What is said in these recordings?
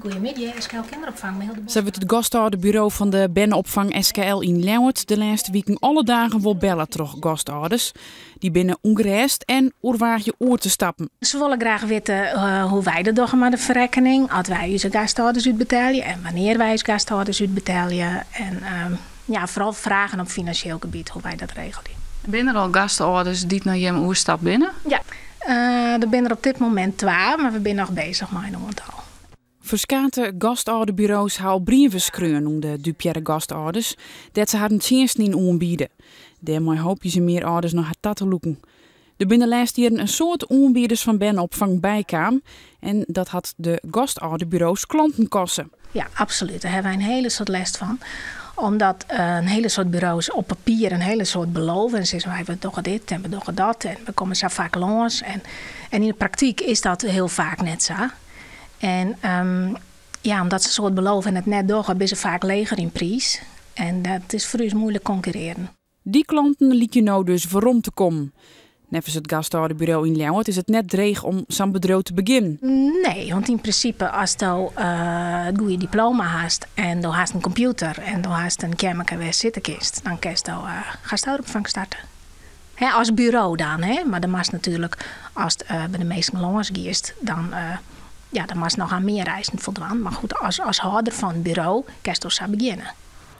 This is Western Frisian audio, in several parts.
Goeiemiddei, SKL Kinderopvang, mei Hilde Sa Bosma. wurdt it gastâlderbureau fan de berneopfang SKL yn Ljouwert de lêste wiken alle dagen wol belle troch gastâlders. Dy binne ûngerêst en oerwaagje oer te stappen. Se wolle graach witte hoe't wy dat dogge mei de ferrekkening, as wy ús gastâlders útbetelje en wannear wy ús gastâlders útbetelje. En ja, foaral fragen op finansjeel gebiet, hoe't wy dat regelje. Binne der al gastâlders dy't nei jim oerstapt binne? Ja, der binne der op dit momint twa, mar we binne noch beuzich mei in oantal. Ferskate gastâlderburo's ha al brieven skreaun oan de dupearre gastâlders, dêr't se harren tsjinsten yn oanbiede. Dêrmei hoopje se mear âlders nei har ta te lûken. Der binne de lêste jierren in soad oanbieders fan berneopfang bykaam en dat hat de gastâlderburo's klanten koste. Ja, absolút. Dêr hawwe wy in hiele soad lêst fan. Omdat in hiele soad buro's op papier in hiele soad belove en sizze wy, we dogge dit en we dogge dat en we komme sa faak lâns. En yn de praktyk is dat hiel faak net sa. En ja, omdat se in soad belove en it net dogge, binne se faak leger yn priis. En dat is foar ús muoilik konkurrearjen. Dy klanten lykje no dus werom te kommen. Neffens it gastâlderburo yn Ljouwert is it net dreech om sa'n bedriuw te begjinnen. Nee, want yn prinsipe asto it goede diploma hast en do hast in kompjûter en do hast in keammerke wêr'tst sitte kinst, dan kinsto gastouderopfang starte. Hè, as buro dan, hè, mar dan moatst natuerlik, ast by de minsken lâns giest, dan, ja, dan moatst noch oan mear eisen foldwaan. Mar goed, as hâlder fan it buro kinsto sa begjinne.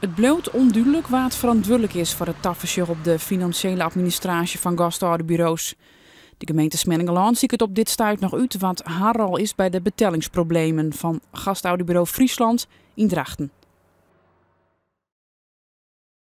It bliuwt ûndúdlik wa't ferantwurdlik is foar it tafersjoch op de finansjele administraasje fan gastâlderburo's. De gemeente Smellingerlân siket op dit stuit noch út wat har rol is by de betellingsproblemen fan gastouderburo Friesland yn Drachten.